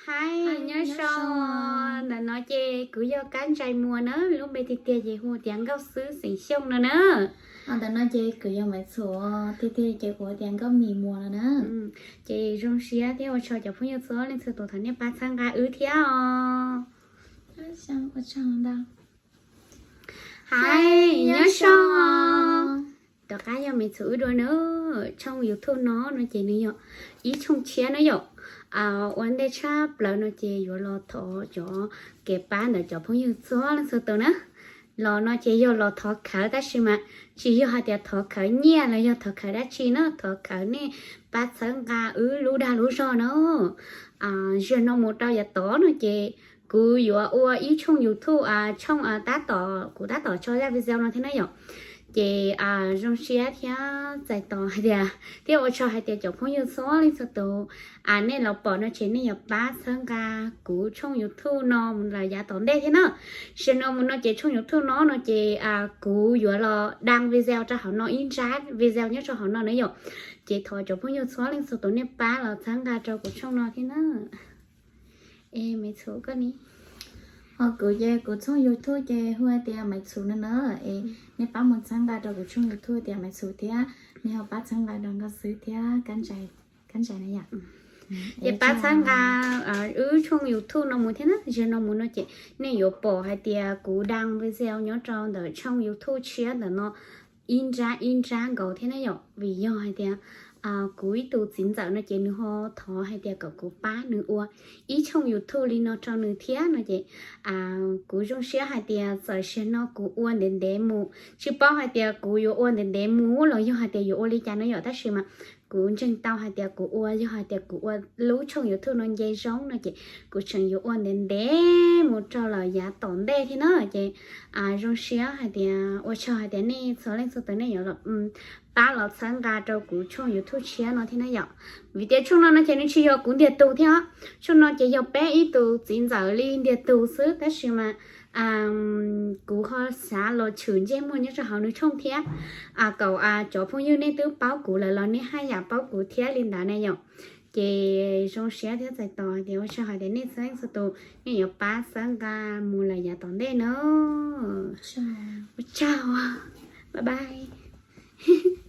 Hais nyob zoo, ntawm no ces kuv yog Kab Ntsais Muas na, lub npe tiag tiag ces hu tias Nkauj Xwb xeem Xyooj no na. Ntawm no ces kuv yog Maiv Txhuv, tiag tiag ces kuv hu tias Nkauj Mis Muas no na. Ces zoo siab thiab ua tsaug cov phooj ywg txhua leej txhua tus thaum nej pab txhawb nqa wb thiab os. Hais nyob zoo, rov qab yog Maiv Txhuv wb dua na. Tshooj YouTube no no ces nws yog ib tshooj tshiab na yom. Ua ntej tshaj plaws no ces yuav los thov cov kev pab ntawm cov phooj ywg txhua leej txhua tus na. Los no ces yog los thov khawv tab sis mas tsis yog hais tias thov khawv nyiaj los yog thov khawv dab tsi na, thov khawv nej pab txhawb nqa wb lub dag lub zog na. Zaum no mus rau yav tod no ces kuv yuav ua ib tshooj YouTube, tshooj tab tom kuv tab tom tso zaj video no thiab na yom. Ces zoo siab thiab txais tos hais tias thiab ua tsaug hais tias cov phooj ywg txhua leej txhua tus nej los pom no ces nej yuav pab txhawb nqa kuv tshooj YouTube no mus lawm yav tom ntej thiab na. Zaum no mus no ces tshooj YouTube no no ces kuv yuav los đăng video rau hauv no, ib nrab video nyob rau hauv no na yom. Ces thov cov phooj ywg txhua leej txhua tus nej pab los txhawb nqa rau kuv tshooj no thiab na. Es Maiv Txhuv koj ne? Ho kuv ces kuv tshooj YouTube ces hu tias Maiv Txhuv no na. Es nej pab mus txhawb nqa rau kuv tshooj YouTube tias Maiv Txhuv thiab nej ho pab txhawb nqa rau Nkauj Xwb thiab Kab Ntsais na yom. Es pab txhawb nqa wb tshooj YouTube no mus thiab na. Zaum no mus no ces nej yuav pom hais tias kuv đăng video nyob rau ntawm tshooj YouTube tshiab ntawm no ib nrab ib nrab nkaus thiab na yom. Vim yog hais tias kuv ib tug txiv ntxawm no ces nws ho thov hais tias kom kuv pab nws ua ib tshooj YouTube li no rau nws thiab no ces kuv zoo siab hais tias txawm zaum no kuv ua ntev ntev mus, tsis paub hais tias kuv yuav ua ntev ntev mus los yog hais tias yuav ua li cas no yom, tab sis mas kuv ntseeg tau hais tias kuv ua, yog hais tias kuv ua lub tshooj YouTube no nce zoo no ces kuv tseem yuav ua ntev ntev mus rau lawm yav tom ntej thiab na. Ces zoo siab hais tias ua tsaug hais tias nej txhua leej txhua tus nej yuav los pab los txhawb nqa rau kuv tshooj YouTube tshiab no thiab na yom. Vim tias tshooj no no ces nws tsis yog kuv ntiag tug thiab os. Tshooj no ces yog peb ib tug txiv ntxawm li ntiag tug xwb tab sis mas kuv ho xav los tshwm ntsej muag nyob rau hauv nws tshooj thiab. Kom cov phooj ywg nej twb paub kuv lawm los nej haj yam paub kuv thiab li ntawd na yom. Ces zoo siab thiab txais tos tias ua tsaug hais tias nej txhua leej txhua tus nej yuav pab txhawb nqa mus lawm yav tom ntej na. Ua tsaug, bye bye.